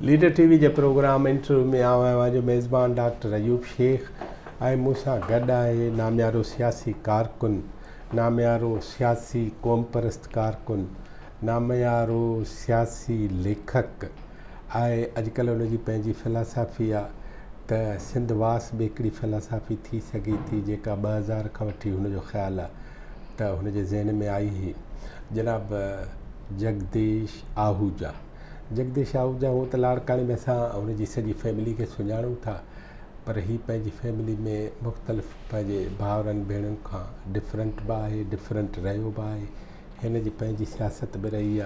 Leader ٽي V جي programme interview ۾ آئون اوهان جو ميزبان ڊاڪٽر ايوب شيخ ۽ مون سان گڏ آهي ناميارو سياسي ڪارڪن، ناميارو سياسي قومپرست ڪارڪن، ناميارو سياسي ليکڪ ۽ اڄڪلهه ان جي پنهنجي فلاسافي آ ته سنڌ واس به هڪڙي فلاسافي ٿي سگهي ٿي جيڪا 2000 کان وٺي هن جو خيال آ ته هن جي ذهن ۾ آئي هئي جناب جگديش آهوجا. جگديش آهوجا هونء ته لاڙڪاڻي ۾ اسان هن جي سڄي فيملي کي سڃاڻون ٿا پر هي پنهنجي فيملي ۾ مختلف پنهنجي ڀائرن ڀيڻن کان ڊفرنٽ به آهي ڊفرنٽ رهيو به آهي هن جي پنهنجي سياست به رهي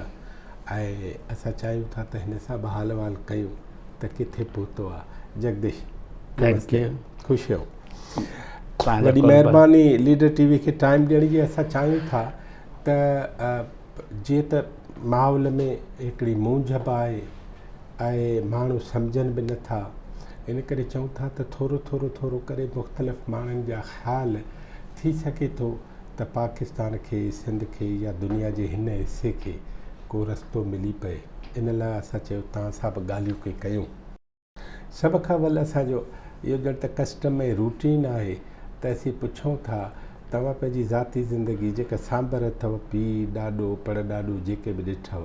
آهي ۽ اسان چاهيون ٿا ته هن سان به حال احوال ڪيون ته ڪٿي پهتو آهي جگديش thank you خوش رهو وڏي مهرباني ليڊر ٽي وي کي ٽائيم ڏيڻ جي اسان چاهيون ٿا ته جيئن ته ماحول ۾ هڪڙي مونجهه به آهي ۽ ماڻهو سمجهن به نه ٿا ان ڪري چئون ٿا ته ٿورو ٿورو ٿورو ڪري مختلف ماڻهن جا خيال ٿي سگهي ٿو ته پاڪستان کي سنڌ کي يا دنيا جي هن حصي کي ڪو رستو ملي پئي ان لاء اسان چيو توهان سان به ڳالهيون ڪي ڪيون. سڀ کان اول اسان جو اهو ڄڻ ته ڪسٽم ۽ روٽين آهي ته اسين پڇون ٿا توهان پنهنجي ذاتي زندگي جيڪا سانڀر اٿو پيء ڏاڏو پڙ ڏاڏو جيڪي به ڏٺو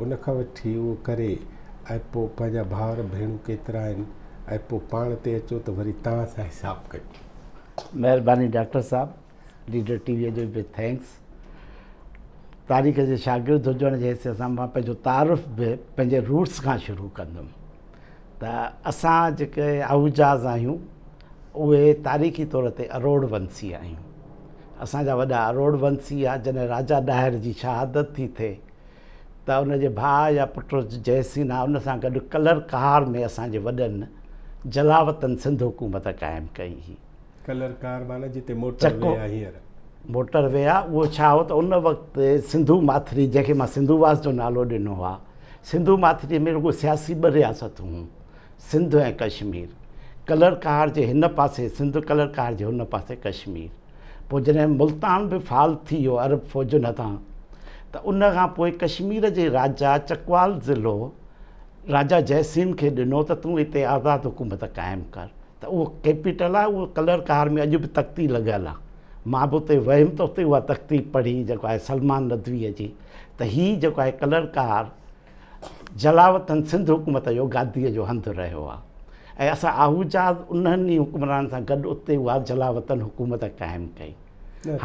ان کان وٺي اهو ڪري ۽ پوء پنهنجا ڀائر ڀيڻون ڪيترا آهن ۽ پوء پاڻ تي اچو ته وري توهان سان حساب ڪيون. مهرباني ڊاڪٽر صاحب ليڊر ٽي وي جو به thanks تاريخ جي شاگرد هجڻ جي حيثيت سان مان پنهنجو تعارف به پنهنجي روٽس کان شروع ڪندم ته اسان جيڪي آهوجاز آهيون اهي تاريخي طور تي اروڙ ونسي آهيون اسان جا وڏا اروڙ ونسي آ جڏهن راجا ڏاهر جي شهادت ٿي ٿئي ته ان جي ڀاء يا پٽ جئه سينا ان سان گڏ ڪلر ڪهار ۾ اسان جي وڏن جلاوطن سنڌ حڪومت قائم ڪئي هئي ڪلر ڪار معنيٰ جتي موٽر وي آ هينئر. موٽر وي آ اهو ڇا هو ته ان وقت سنڌو ماٿري جنهن کي مان سنڌو واس جو نالو ڏنو آ سنڌو ماٿري ۾ رڳو سياسي ٻه رياستون هيون سنڌ ۽ ڪشمير ڪلر ڪار جي هن پاسي سنڌ ڪلر ڪار جي هن پاسي ڪشمير پوء جڏهن ملتان به فعال ٿي ويو عرب فوجن هٿان ته ان کان پوء ڪشمير جي راجا چڪوال ضلعو راجا جئسين کي ڏنو ته تون هتي آزاد حڪومت قائم ڪر ته اهو ڪيپيٽل آهي اهو ڪلر ڪار ۾ اڄ به تختي لڳل آهي مان به اتي ويم ته اتي اها تختي پڙهي جيڪو آهي سلمان ندويء جي ته هي جيڪو آهي ڪلر ڪار جلاوطن سنڌ حڪومت جو گاديء جو هنڌ رهيو آهي ۽ اسان آهوجا انهن ئي حڪمرانن سان گڏ اتي اها جلاوطن حڪومت قائم ڪئي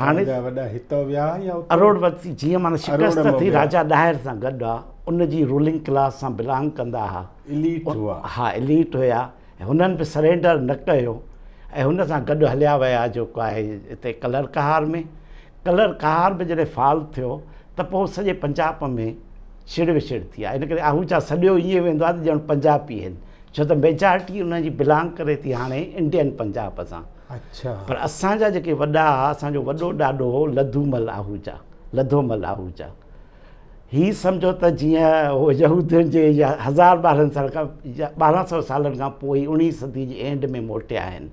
هاڻي وڏا هتو ويا يا اروڙ وتي جيئن معنيٰ شڪست ٿي راجا ڏاهر سان گڏ آ ان جي رولنگ ڪلاس سان بلانگ ڪندا ها اليٽ هئا ها اليٽ هيا هنن به سرينڊر نه ڪيو ۽ هن سان گڏ هليا ويا جيڪو آهي هتي ڪلر ڪهار ۾ ڪلر ڪهار به جڏهن فال ٿيو ته پوء سڄي پنجاب ۾ ڇڙ وڇڙ ٿي آهي ان ڪري آهوجا سڏيو ائين ويندو آهي ته ڄڻ پنجابي آهن ڇو ته ميجارٽي انهن جي بلانگ ڪري ٿي هاڻي انڊين پنجاب سان اڇا پر اسان جا جيڪي وڏا هئا اسان جو وڏو ڏاڏو هو لڌومل آهوجا لڌومل آهوجا هي سمجهو ته جيئن هو يهودين جي يا 1012 سال کان 1200 سالن کان پوء اڻويهين صدي جي اينڊ ۾ موٽيا آهن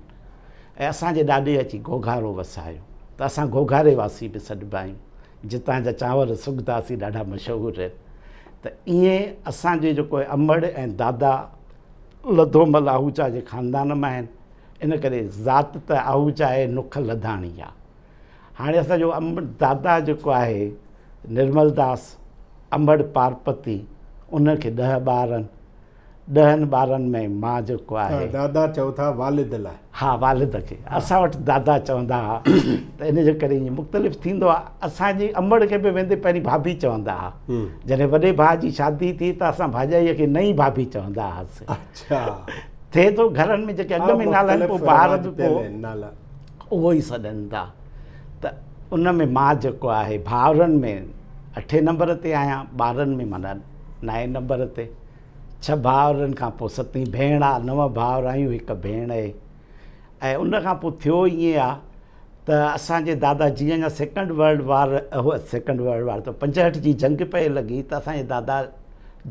۽ اسان جي ڏاڏي اچي گهوگهارو وسايو ته اسان گهوگهاري واسي به سڏبا آهيون جتان جا چانور سگداسي ڏاڍا مشهور آهن ته ائين اسان جي جيڪو امڙ ۽ دادا لڌومل آهوجا جي خاندان مان آهن ان ڪري ذات ته آهوجا آهي نک لڌاڻي آهي هاڻي اسان جو امڙ دادا جيڪو آهي نرمل داس امڙ پارپتي ان کي ڏهه ٻار آهن ڏهن ٻارن ۾ مان جيڪو آهي. دادا چئو ٿا والد لاء. ها والد کي اسان وٽ دادا چوندا ها ته ان جي ڪري ائين مختلف ٿيندو آهي اسان جي امڙ کي به ويندي پهرين ڀاڀي چوندا ها جڏهن وڏي ڀاء جي شادي ٿي ته اسان ڀاڄائي کي نئين ڀاڀي چوندا هئاسين. اڇا. ٿئي ٿو گهرن ۾ جيڪي اڳ ۾ نالا آهن پوء ٻار به پوء اهو ئي سڏن ٿا ته ان ۾ مان جيڪو آهي ڀائرن ۾ اٺين نمبر تي آهيان ٻارن ۾ معنيٰ نائين نمبر تي ڇهه ڀائرن کان پوء ستين ڀيڻ آ نو ڀائر آهيون هڪ ڀيڻ آهي ۽ ان کان پوء ٿيو ائين آ ته اسان جي دادا جيئن اڃا سيڪنڊ ورلڊ وار هو سيڪنڊ ورلڊ وار ته 65 جي جنگ پئي لڳي ته اسان جي دادا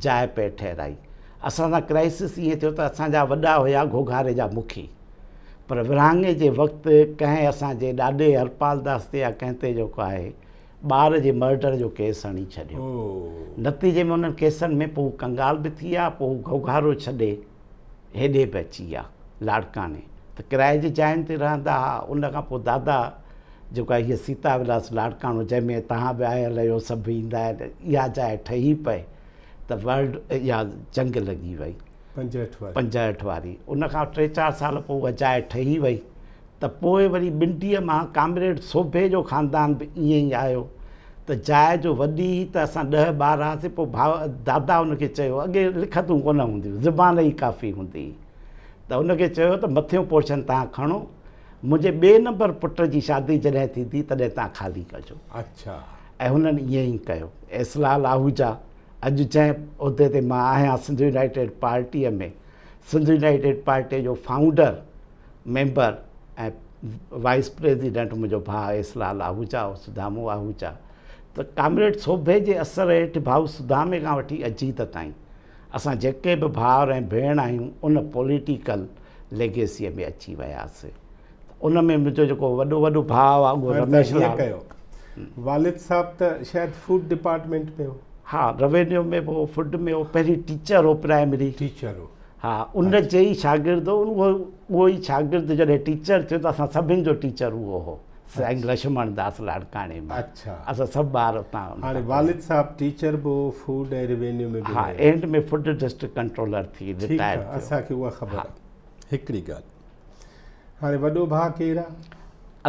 جاء پئي ٺهرائي اسان سان ڪرائسس ائين ٿيو ته اسان جا وڏا هيا گهوگهاري جا مکي پر ورهاڱي جي وقت ڪنهن اسان جي ڏاڏي هرپال داس تي يا ڪنهن تي جيڪو آهي ٻار جي مرڊر جو ڪيس هڻي ڇڏيو. نتيجي ۾ انهن ڪيسن ۾ پوء هو ڪنگال به ٿي ويا، پوء هو گهوگهارو ڇڏي هيڏي به اچي ويا لاڙڪاڻي ته ڪرائي جي جاين تي رهندا ها. ان کان پوء دادا جيڪو آهي هيء سيتا ولاس لاڙڪاڻو جنهن ۾ توهان به آيل آهيو سڀ ايندا آهن اها جاء ٺهي پئي ته ورلڊ اها جنگ لڳي وئي. 65 واري. 65 واري. ان کان ٽي چار سال پوء اها جاء ٺهي وئي ته پوء وري ٻنڊيء مان ڪامريڊ سوڀي جو خاندان به ائين ئي آيو ته جاء جو وڏي هئي ته اسان ڏهه ٻار هئاسين پوء ڀاء دادا ان کي چيو اڳي لکتون ڪونه هونديون زبان ئي ڪافي هوندي هئي ته ان کي چيو ته مٿيون پورشن توهان کڻو منهنجي ٻئي نمبر پٽ جي شادي جڏهن ٿيندي تڏهن توهان خالي ڪجو. اڇا. ۽ هنن ائين ئي ڪيو. ايس لال آهوجا اڄ جنهن عهدي تي مان آهيان سنڌ يونائيٽيڊ پارٽيء ۾ سنڌ يونائيٽيڊ پارٽيء جو فائونڊر ميمبر ۽ وائيس پريزيڊنٽ منهنجو ڀاء ايس لال آهوجا هو، سڌامو آهوجا ته ڪامريڊ سوڀي جي اثر هيٺ ڀائو سڌامي کان وٺي اجيت تائين اسان جيڪي به ڀائر ۽ ڀيڻ آهيون ان پوليٽيڪل ليگيسيء ۾ اچي وياسي ته ان ۾ منهنجو جيڪو وڏو وڏو ڀاء آهي اهو رميش لال. ڪيو والد صاحب ته شايد فوڊ ڊپارٽمينٽ ۾ هو. ها روينيو ۾ به هو فوڊ ۾ هو پهرين ٽيچر هو پرائمري. ٽيچر هو. ها ان جي ئي شاگرد هو اهو اهو ئي شاگرد جڏهن ٽيچر ٿيو ته اسان سڀن جو ٽيچر اهو هو سائين لڇمڻ داس لاڙڪاڻي مان. اڇا. اسان سڀ ٻار اتان. هاڻي والد صاحب ٽيچر به هو فوڊ ۽ روينيو ۾ به ها اينڊ ۾ فوڊ ڊسٽرڪٽ ڪنٽرولر ٿي رٽائر ٿيو. ٺيڪ آ اسان کي اها خبر آ. هڪڙي ڳالهه هاڻي وڏو ڀاء ڪير آ؟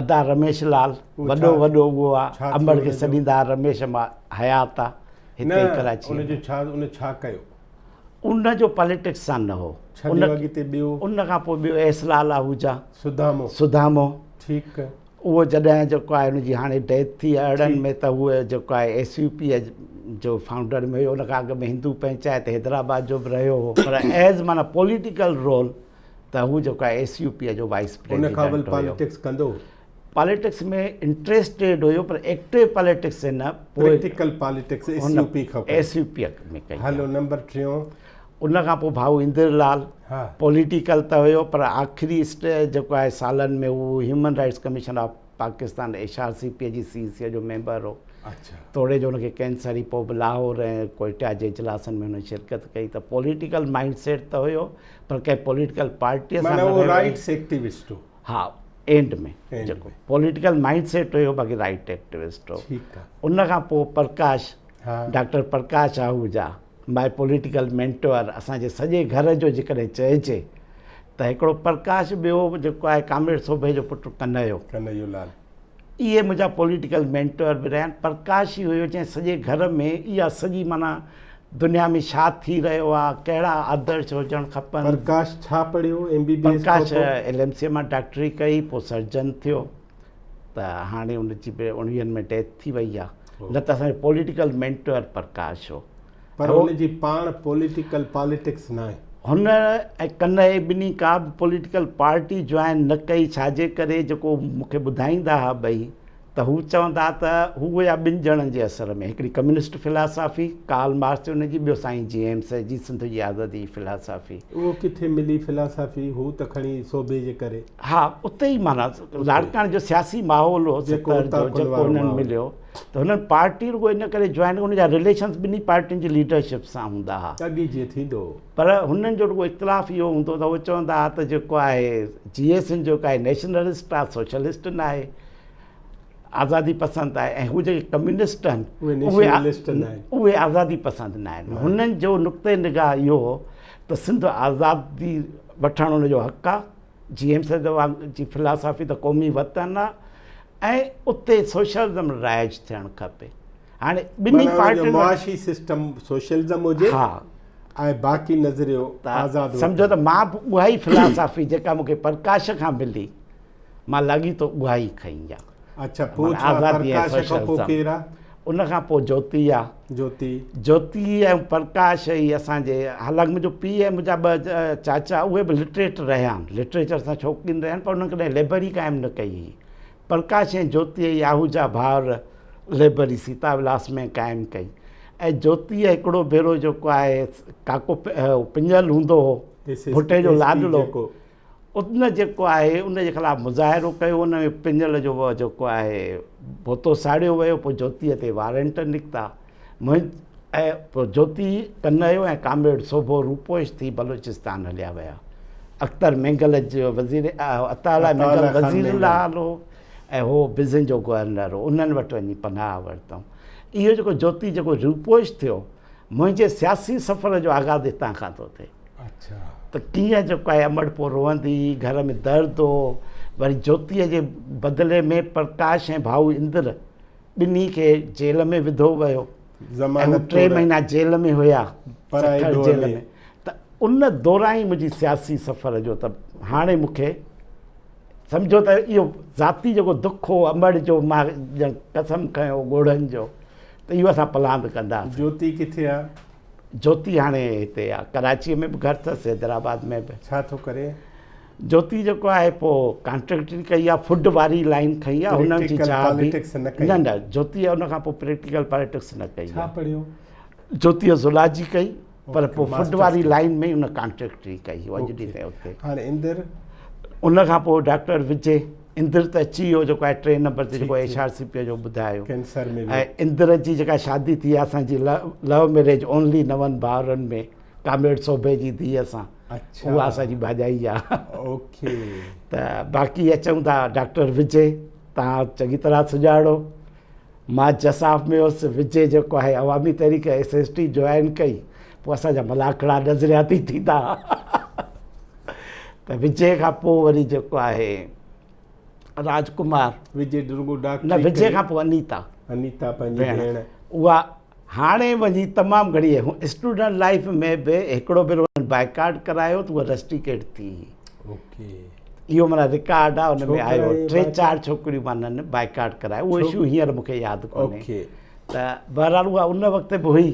ادا رميش لال وڏو وڏو اهو آ امڙ کي سڏيندا ها رميش مان حيات آ هتي ئي ڪراچي ان جو ڇا ان ڇا ڪيو؟ ان جو پاليٽڪس سان نه هو. ڇڏيو اڳتي ٻيو؟ ان کان پوء ٻيو ايس لال آهوجا. سڌامو. سڌامو. ٺيڪ. اهو جڏهن جيڪو آهي ان جي هاڻي ڊيٿ ٿي ارڙهن ۾ ته هو جيڪو آهي ايس يو پي جو فائونڊر ۾ هيو ان کان اڳ ۾ هندو پنچائت حيدرآباد جو به رهيو هو پر ايز معنيٰ پوليٽيڪل رول ته هو جيڪو آهي ايس يو پي جو وائيس پريزيڊنٽ هيو. ان کان اول پاليٽڪس ڪندو هو؟ پاليٽڪس ۾ انٽريسٽيڊ هيو پر ايڪٽو پاليٽڪس نه پوء practical politics S U P کان ايس يو پي ۾ ڪئي. هلو نمبر ٽيون. ان کان پوء ڀائو اندر لال پوليٽيڪل ته هيو پر آخري جيڪو آهي سالن ۾ هو human rights commission of Pakistan H R C P جي سي سي جو ميمبر هو. توڙي جو ان کي ڪينسر هئي پوء به لاهور ۽ ڪوئيٽا جي اجلاسن ۾ هن شرڪت ڪئي ته پوليٽيڪل مائنڊ سيٽ ته هيو پر ڪنهن پوليٽيڪل پارٽيء سان نه رهيو. رائٽس ايڪٽيوسٽ هو. ها اينڊ ۾ جيڪو پوليٽيڪل مائنڊ سيٽ هيو باقي رائٽ ايڪٽيوسٽ هو. ان کان پوء Prakash doctor Prakash Ahuja my political mentor اسان جي سڄي گهر جو جيڪڏهن چئجي ته هڪڙو پرڪاش ٻيو جيڪو آهي ڪامريڊ سوڀي جو پٽ ڪنهيو. ڪنهيو لال. اهي منهنجا پوليٽيڪل مينٽور به رهيا آهن. پرڪاش ئي هيو جنهن سڄي گهر ۾ اها سڄي معنيٰ دنيا ۾ ڇا ٿي رهيو آهي، ڪهڙا آدرش هجڻ کپن. پرڪاش ڇا پڙهيو؟ M B B S Prakash L M C مان ڊاڪٽري ڪئي پوء سرجن ٿيو ته هاڻي ان جي به اڻويهن ۾ ڊيٿ ٿي وئي آهي نه ته اسان جو پوليٽيڪل مينٽور پرڪاش هو. پر هن جي پاڻ پوليٽيڪل پاليٽڪس ناهي. هن ۽ ڪنهي ٻنهي ڪا به پوليٽيڪل پارٽي جوائن نه ڪئي ڇاجي ڪري جيڪو مون کي ٻڌائيندا ها ٻئي ته هو چوندا ته هو هيا ٻن ڄڻن جي اثر ۾ هڪڙي ڪميونسٽ فلاسافي ڪارل مارڪس جي ان جي ٻيو سائين جي ايم سيد جي سنڌ جي آزادي جي فلاسافي. اهو ڪٿي ملي فلاسافي هو ته کڻي سوڀي جي ڪري. ها اتي ئي معنيٰ لاڙڪاڻي جو سياسي ماحول هو 70 جو جيڪو هنن مليو ته هنن پارٽي رڳو ان ڪري جوائن ان جا رليشنز ٻنهي پارٽين جي ليڊرشپ سان هوندا ها. اڳي جيئن ٿيندو هو. پر هنن جو رڳو اختلاف اهو هوندو ته هو چوندا ها ته جيڪو آهي جي ايس سنڌ جيڪو آهي نيشنلسٽ آهي سوشلسٽ نه آهي آزادي پسند آهي ۽ هو جيڪي ڪميونسٽ آهن اهي آزادي پسند نه آهن. هنن جو نقطه نگاهه اهو هو ته سنڌ آزادي وٺڻ ان جو حق آهي. جي ايم سيد جي فلاسافي ته قومي وطن آ ۽ اتي سوشلزم رائج ٿيڻ کپي. هاڻي ٻنهي پارٽين وٽ معاشي سسٽم سوشلزم هجي ها ۽ باقي نظريو آزاد وطن. سمجهو ته مان به اها ئي فلاسافي جيڪا مون کي پرڪاش کان ملي مان لاڳيتو اها ئي کنئي آ. اڇا پوء ڇا پرڪاش کان پوء ڪير آ؟ ان کان پوء جوتي آ. جوتي. جوتي ۽ پرڪاش ئي اسان جي حالانڪ منهنجو پيء ۽ منهنجا ٻه چاچا اهي به لٽريٽ رهيا آهن لٽريچر سان شوقين رهيا آهن پر انهن ڪڏهن لئبرري قائم نه ڪئي هئي. پرڪاش ۽ جوتيء ئي آهوجا ڀائر لئبرري سيتا ولاس ۾ قائم ڪئي ۽ جوتيء هڪڙو ڀيرو جيڪو آهي ڪاڪو پڃل هوندو هو ڀٽي جو لاڏلو. ان جيڪو آهي ان جي خلاف مظاهرو ڪيو ان ۾ پنجل جو جيڪو آهي بوتو ساڙيو ويو پوء جوتيء تي وارنٽ نڪتا ۽ پوء جوتي ڪنهيو ۽ ڪامريڊ سوڀو روپوش ٿي بلوچستان هليا ويا اختر مينگل جو وزير عطا الله مينگل وزير اعليٰ هو ۽ هو بزن جو گورنر هو انهن وٽ وڃي پناهه ورتائون اهو جيڪو جوتي جيڪو روپوش ٿيو منهنجي سياسي سفر جو آغاز هتان کان ٿو ٿئي ته ڪيئن جيڪو آهي امڙ پوء روئندي هئي گهر ۾ درد هو وري جوتيء جي بدلي ۾ پرڪاش ۽ ڀائو اندر ٻنهي کي جيل ۾ وڌو ويو ۽ هو ٽي مهينا جيل ۾ هيا سکر جيل ۾ ته ان دوران ئي منهنجي سياسي سفر جو ته هاڻي مون کي سمجهو ته اهو ذاتي جيڪو دک هو امڙ جو مان ڄڻ قسم کنيو ڳوڙهن جو ته اهو اسان پلاند ڪنداسين. جوتي ڪٿي آ؟ جوتي هاڻي هتي آ ڪراچيء ۾ به گهر اٿس حيدرآباد ۾ به. ڇا ٿو ڪري؟ جوتي جيڪو آهي پوء ڪانٽريڪٽري ڪئي آ فوڊ واري لائين کنئي آ هن جي پريڪٽيڪل جا به پاليٽڪس نه ڪئي. نه نه جوتيء ان کان پوء پريڪٽيڪل پاليٽڪس نه ڪئي ڇا آ. پڙهيو؟ جوتيء زولاجي ڪئي پر پوء فوڊ ماسٽرس واري ڪئي. لائين ۾ هن ڪانٽريڪٽري ڪئي اڄ ڏينهن تائين اتي. هاڻي اندر؟ ان کان پوء ڊاڪٽر وجي اندر ته اچي ويو جيڪو آهي ٽي نمبر تي جيڪو ٺيڪ ايڇ آر سي پي جو ٻڌايو ڪينسر ۾ ۽ اندر جي جيڪا شادي ٿي اسان جي لو ميريج اونلي نون ڀائرن ۾ ڪامريڊ صوبي جي ڌيء سان اڇا اها اسان جي ڀاڄائي آ اوڪي ته باقي اچون ٿا ڊاڪٽر وجي تان چڱي طرح سڄاڻو مان جساف ۾ هوس وجي جيڪو آهي Awami Tehreek S S T join ڪئي پوء اسان جا ملاکڙا نظرياتي ٿيندا ته وجي کان پوء وري جيڪو آهي راج ڪمار وجي رڳو ڊاڪٽري نه وجي کان پوء انيتا انيتا پنهنجي ڀيڻ اها هاڻي وڃي تمام گهڻي اسٽوڊنٽ لائف ۾ به هڪڙو ڀيرو انهن بائيڪاٽ ڪرايو ته اها رسٽيڪيٽ ٿي اوڪي اهو معنيٰ رڪارڊ آهي ان ۾ آيو ٽي چار ڇوڪريون معنيٰ انهن بائيڪاٽ ڪرايو اهو اشو هينئر مون کي ياد ڪونهي ته بهرحال اها ان وقت به هئي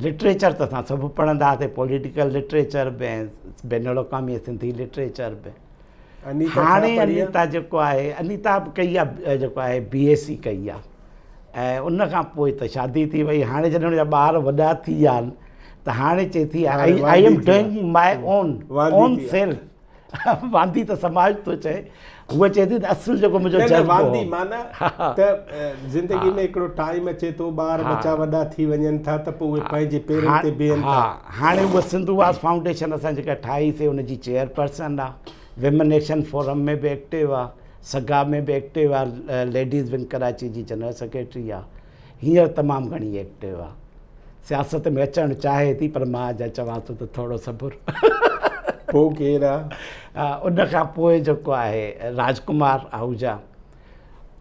لٽريچر ته اسان سڀ پڙهندا هئاسين پوليٽيڪل لٽريچر به ۽ بين الاقوامي سنڌي لٽريچر به هاڻي انيتا جيڪو آهي انيتا به ڪئي آهي جيڪو آهي بي ايس سي ڪئي آهي ۽ ان کان پوء ته شادي ٿي وئي هاڻي جڏهن ان جا ٻار وڏا ٿي ويا آهن ته هاڻي چئي ٿي I am doing my own own self واندي ته سماج ٿو چئي هوء چئي ٿي ته اصل جيڪو منهنجو جذبو واندي معنيٰ ته زندگي ۾ هڪڙو ٽائيم اچي ٿو ٻار ٻچا وڏا ٿي وڃن ٿا ته پوء اهي پنهنجي پيرن تي بيهن ٿا. هاڻي هوء سنڌو واس فائونڊيشن اسان جيڪا ٺاهي سي ان جي چيئرپرسن آ ويمن ايڪشن فورم ۾ به ايڪٽو آ سگا ۾ به ايڪٽو آ ليڊيز ونگ ڪراچي جي جنرل سيڪريٽري آ هينئر تمام گهڻي ايڪٽو آ سياست ۾ اچڻ چاهي ٿي پر مان اڃا چوان ٿو ته ٿورو صبر. پوء ڪير آ؟ ان کان پوء جيڪو آهي راج ڪمار آهوجا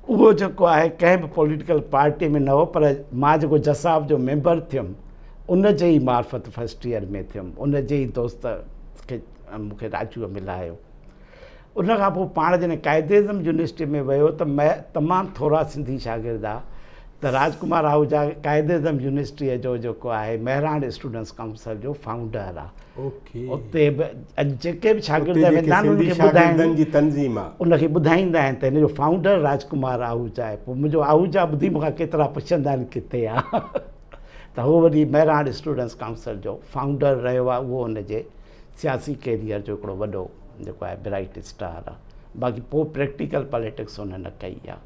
اهو جيڪو آهي ڪنهن به پوليٽيڪل پارٽي ۾ نه هو پر مان جيڪو جساف جو ميمبر ٿيم ان جي ئي معرفت فرسٽ ايئر ۾ ٿيم ان جي ئي دوست کي مون کي راجوء ملايو. ان کان پوء پاڻ جڏهن قائد اعظم يونيورسٽي ۾ ويو ته تمام ٿورا سنڌي شاگرد ها ته راج ڪمار آهوجا قائد اعظم يونيورسٽيء جو جيڪو آهي مهراڻ اسٽوڊنٽس ڪائونسل جو فائونڊر آ اتي به اڄ جيڪي به شاگرد ويندا آهن انهن کي ٻڌائين جي تنظيم آ ان کي ٻڌائيندا آهن ته هن جو فائونڊر راج ڪمار آهوجا آهي پوء منهنجو آهوجا ٻڌي مون کان ڪيترا پڇندا آهن ڪٿي آ ته هو وري مهراڻ اسٽوڊنٽس ڪائونسل جو فائونڊر رهيو آ اهو هن جي سياسي ڪيريئر جو هڪڙو وڏو جيڪو آهي برائيٽ اسٽار آهي باقي پوء پريڪٽيڪل پاليٽڪس هن نه ڪئي آهي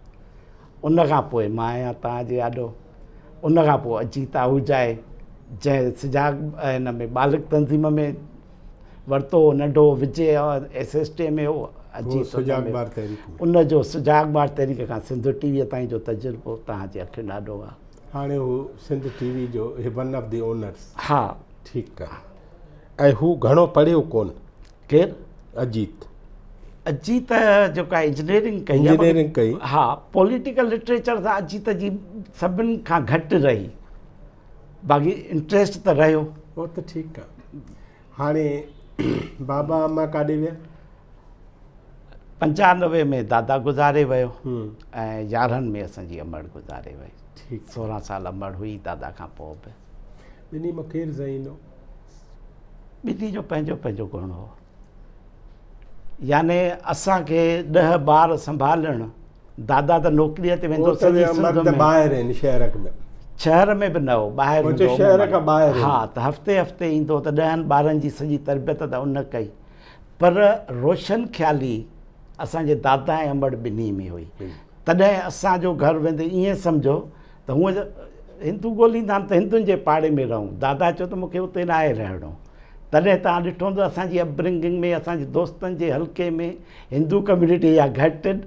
ان کان پوء مان آهيان توهان جي آڏو ان کان پوء اجيت آهوجا آهي جنهن سجاڳ هن ۾ ٻالڪ تنظيم ۾ ورتو هو ننڍو وجي ايس ايس ٽي ۾ هو اجيت ان جو سجاڳ ٻار تحريڪ کان سنڌ ٽي وي تائين جو تجربو توهان جي اکين آڏو آهي هاڻي هو سنڌ ٽي وي جو ون آف the owners ها ٺيڪ آهي ۽ هو گهڻو پڙهيو ڪونه. ڪير؟ اجيت. اجيت جيڪو آهي انجنيئرنگ ڪئي. انجنيئرنگ ڪئي. ها پوليٽيڪل لٽريچر سان اجيت جي سڀن کان گهٽ رهي. باقي انٽريسٽ ته رهيو. اهو ته ٺيڪ آ. هاڻي بابا اما ڪاڏي ويا؟ 95 ۾ دادا گذاري ويو ۽ 11 ۾ اسان جي امڙ گذاري وئي. ٺيڪ. 16 سال امڙ هئي دادا کان پوء به. ٻنهي مان ڪير ذهين هو؟ ٻنهي جو پنهنجو پنهنجو گڻ هو. يعني اسان کي ڏهه ٻار سنڀالڻ، دادا ته نوڪريء تي ويندو سڄي سنڌ ۾. ٻاهر آهن شهر ۾. شهر ۾ به نه هو، ٻاهر هوندو هو. شهر کان ٻاهر. ها ته هفتي هفتي ايندو ته ڏهن ٻارن جي سڄي تربيت ته ان ڪئي. پر روشن خيالي اسان جي دادا ۽ امڙ ٻنهي ۾ هئي. تڏهن اسان جو گهر ويندي ائين سمجهو ته هونء هندو ڳوليندا آهن ته هندن جي پاڙي ۾ رهون. دادا چيو ته مون کي اتي ناهي رهڻو. تڏهن توهان ڏٺو هوندو اسان جي اپبرنگنگ ۾ اسان جي دوستن جي حلقي ۾ هندو ڪميونٽي جا گهٽ آهن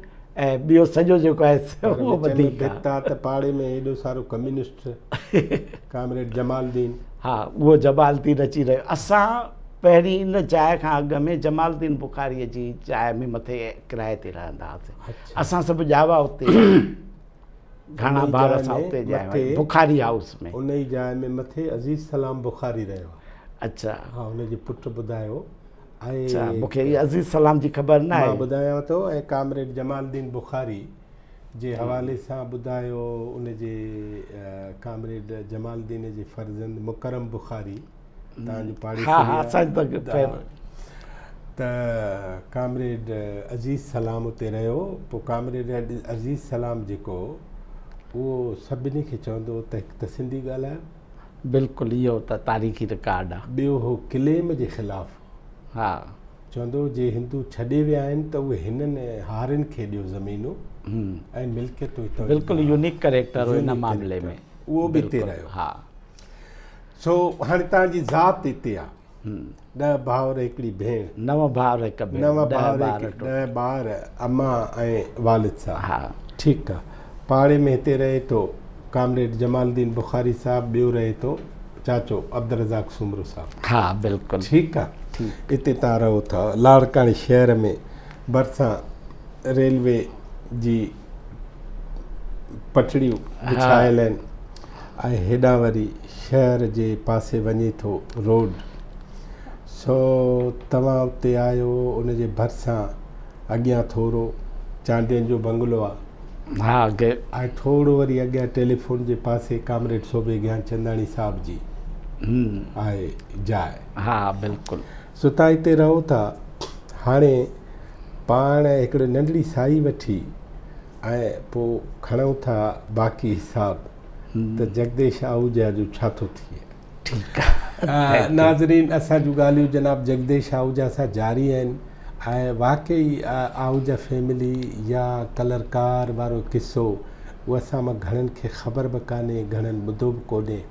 ۽ ٻيو سڄو جيڪو آهي اهو وڌيڪ آهي. ڀتا ته پاڙي ۾ ايڏو سارو ڪميونسٽ ڪامريڊ جمال الدين. ها اهو جمال الدين اچي رهيو. اسان پهرين ان جاء کان اڳ ۾ جمال الدين بخاريء جي جاء ۾ مٿي ڪرائي تي رهندا هئاسين. اسان سڀ ڄاوا اتي گهڻا ڀائر اسان اتي ڄايا بخاري هائوس ۾. ان ئي جاء ۾ مٿي عزيز سلام بخاري رهيو. اڇا. ها ان جي پٽ ٻڌايو ۽ اڇا مون کي عزيز سلام جي خبر نه آهي. مان ٻڌايان ٿو ۽ ڪامريڊ جمال الدين بخاري جي حوالي سان ٻڌايو ان جي ڪامريڊ جمال الدين جي فرزند مڪرم بخاري تان جو پاڙيسري ها ها اسان جو ته ته ڪامريڊ عزيز سلام اتي رهيو پوء ڪامريڊ عزيز سلام جيڪو اهو سڀني کي چوندو هو ته هڪ ته سنڌي ڳالهايو. بلڪل اهو ته تاريخي رڪارڊ آ. ٻيو هو ڪليم جي خلاف هو. ها. چوندو هو جي هندو ڇڏي ويا آهن ته اهي هنن هارين کي ڏيو زمينون ۽ ملڪيتون هتان جون. بلڪل يونيڪ ڪريڪٽر هو ان معاملي ۾. اهو به هتي رهيو. ها. سو هاڻي توهان جي ذات هتي آ. ڏهه ڀائر هڪڙي ڀيڻ. نو ڀائر هڪ ڀيڻ. نو ڀائر هڪ ڏهه ٻار امان ۽ والد صاحب. ها. ٺيڪ آ. پاڙي ۾ هتي رهي ٿو ڪامريڊ جمال الدين بخاري صاحب ٻيو رهي ٿو چاچو عبدالرزاق سومرو صاحب. ها بلڪل. ٺيڪ آ. اتي توهان رهو ٿا لاڙڪاڻي شهر ۾ ڀرسان ريلوي جي پٽڙيون وڇايل آهن ۽ هيڏانهن وري شهر جي پاسي وڃي ٿو روڊ سو توهان اتي آهيو ان جي ڀرسان اڳيان ٿورو چانڊين جو بنگلو آ ها اڳي ۽ ٿورو وري اڳيان ٽيليفون جي پاسي ڪامريڊ سوڀي گيانچنداڻي صاحب جي آهي جاء. ها بلڪل. سو توهان هتي رهو ٿا هاڻي پاڻ هڪڙي ننڍڙي ساهي وٺي ۽ پوء کڻون ٿا باقي حساب ته جگديش آهوجا جو ڇا ٿو ٿئي. ٺيڪ آ. ناظرين اسان جون ڳالهيون جناب جگديش آهوجا سان جاري آهن ۽ واقعي آهوجا فيملي يا ڪلرڪار وارو قصو اهو اسان مان گهڻن کي خبر به ڪانهي گهڻن ٻڌو به ڪونهي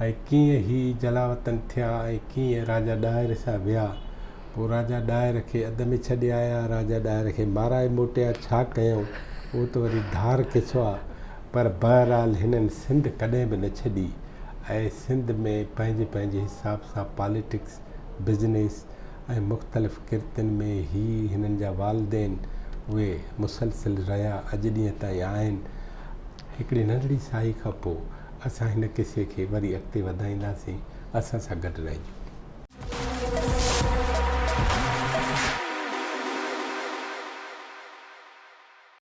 ۽ ڪيئن هي جلاوطن ٿيا ۽ ڪيئن راجا ڏاهر سان ويا پوء راجا ڏاهر کي اڌ ۾ ڇڏي آيا، راجا ڏاهر کي مارائي موٽيا، ڇا ڪيائون، اهو ته وري ڌار قصو آ، پر بهرحال هنن سنڌ ڪڏهن به نه ڇڏي ۽ سنڌ ۾ پنهنجي پنهنجي حساب سان پاليٽڪس، بزنيس ۽ مختلف ڪرتين ۾ هي هنن جا والدين اهي مسلسل رهيا اڄ ڏينهن تائين آهن. هڪڙي ننڍڙي ساهي کان پوء اسان هن قصي کي وري اڳتي وڌائينداسين، اسان سان گڏ رهجو.